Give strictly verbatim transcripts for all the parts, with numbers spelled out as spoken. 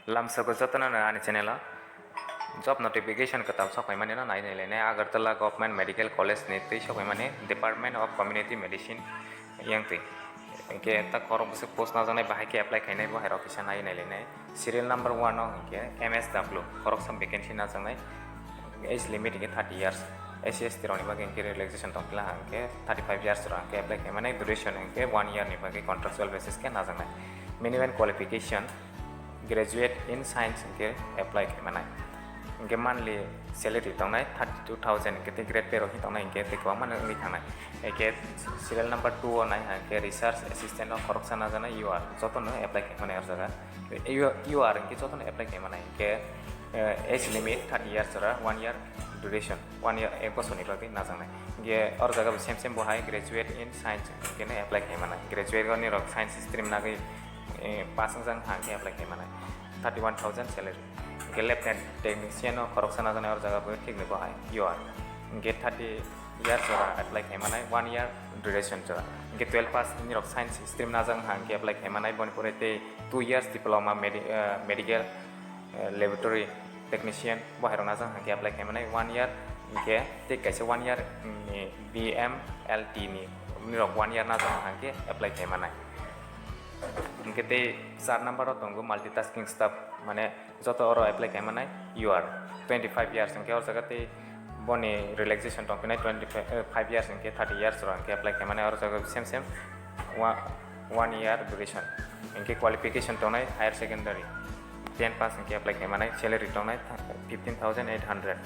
Lamsogo jotono no ani channel o job notification kwtal sokphaimani no nai nai lainai. Agartala Government Medical College ni twi sokphaimani Department of Community Medicine yang twi. Hinkhe ta khorok bwswk post najaknai, bahai khe apply khainai bo hai rok kisa nai nai lainai. Serial number one o hinkhe M S W khoroksa vacancy najaknai. Age limit hinkhe thirty years. S C S T rokni bagwi hinkhe relaxation tong phila hinkhe thirty five years rok hinkhe apply khaimani, duration hinkhe one year ni bagwi contractual basis khe najaknai. Minimum qualification graduate in science hinkhe apply khaimanai. Hinkhe monthly salary tongnai thirty two thousand, hinkhe tei grade pay rok hinkhe tongnai hinkhe tei kwbangma wngwi thangnai. Hinkhe serial number two o nai hinkhe research assistant o khoroksa najaknai U R, jotono apply khaimanai o jaga. U R hinkhe jotono apply khaimanai hinkhe, eh, age limit thirty years ora, one year duration, one year, ek bosorni bagwi najaknai. Hinkhe o jaga bo same same bo hai graduate in science hinkhe apply khaimanai. Graduate o nirok science stream nagwi, eh, pass wngjak wngkha hinkhe apply khaimanai. Thirty one thousand salary. Hinkhe lab technician o khoroksa najaknai o jaga bo thik ni bo hai U R. Hinkhe thirty years ora apply khaimanai, one year duration jora. Hinkhe twelve pass nirok science stream najak wngkha hinkhe apply khaimanai, boni pore tei two years diploma medi-, eh, medical, eh, laboratory technician bo hai rok najak wngkha hinkhe apply khaimanai, one year hinkhe tei kaisa one year ni B M L T ni nirok one year najak wngkha hinkhe apply khaimanai. Hinkhe tei char number o tongo multitasking staff, mane joto oro apply khaimanai U R twenty five years hinkhe o jaga tei boni relaxation tongphinai twenty five years hinkhe thirty years rok hinkhe apply khaimanai o jaga same same wa-, one year duration. Hinkhe qualification tongnai higher secondary ten pass hinkhe apply khaimanai, salary tongnai fifteen thousand eight hundred,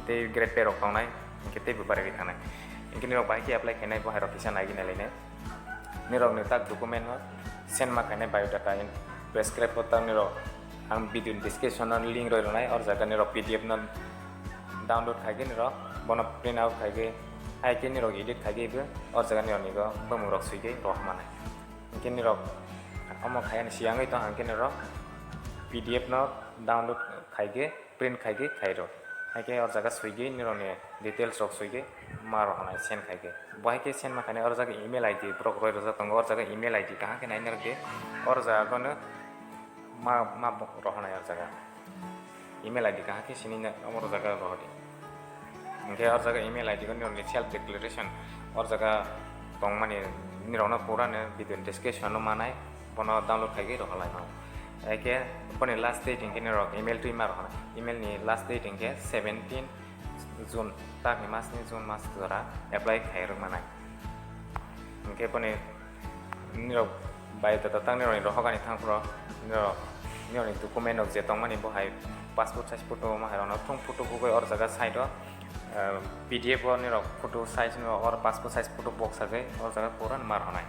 tei grade pay rok tongnai hinkhe teibo barigwi thangnai. Hinkhe nirok bahai khe apply khainai bo hai rok kisa naigwi nailainai. Nirokni tak document no send ma khainai biodata in prescribe o tak nirok ang video ni description o link roi rwnai, or jaga nirok P D F no download khaigwi nirok bono print out khaigwi, hai khe nirok edit khaigwi bo or jaga nirok ni go bumung rok swigwi rohor manai. Hinkhe nirok omo khayani siyangwi tong hinkhe nirok P D F no download khaigwi print khaigwi khairok. Haikhe o jaga swigwi nirokni details rok swigwi ma rohornai send khaigwi. Bo haikhe send ma khainai o jaga email I D borok roi rwjak tongo, o jaga email I D kaham khe nai narwkdi. O jaga no ma, ma rohornai o jaga. Email I D kaham khe sini na omo o jaga rohordi. Hinkhe o jaga email I D go nirokni self declaration o jaga tongmani nirokno purano video description o manai. Bono download khaigwi rohorlaimano. Haikhe boni last date hinkhe nirok email twi ma rohornai. Email ni last date hinkhe seventeen June, takni masni June mas jora apply khairok manai. Hinkhe boni nirok biodata tak nirokni rohorgani thangphro nirok nirokni document rok je tongmani bo hai passport size photo ma hai rokno thung photo bugwi o jaga side o, eh, P D F o nirok photo size no or passport size photo box sagwi o jaga pura ma rohornai.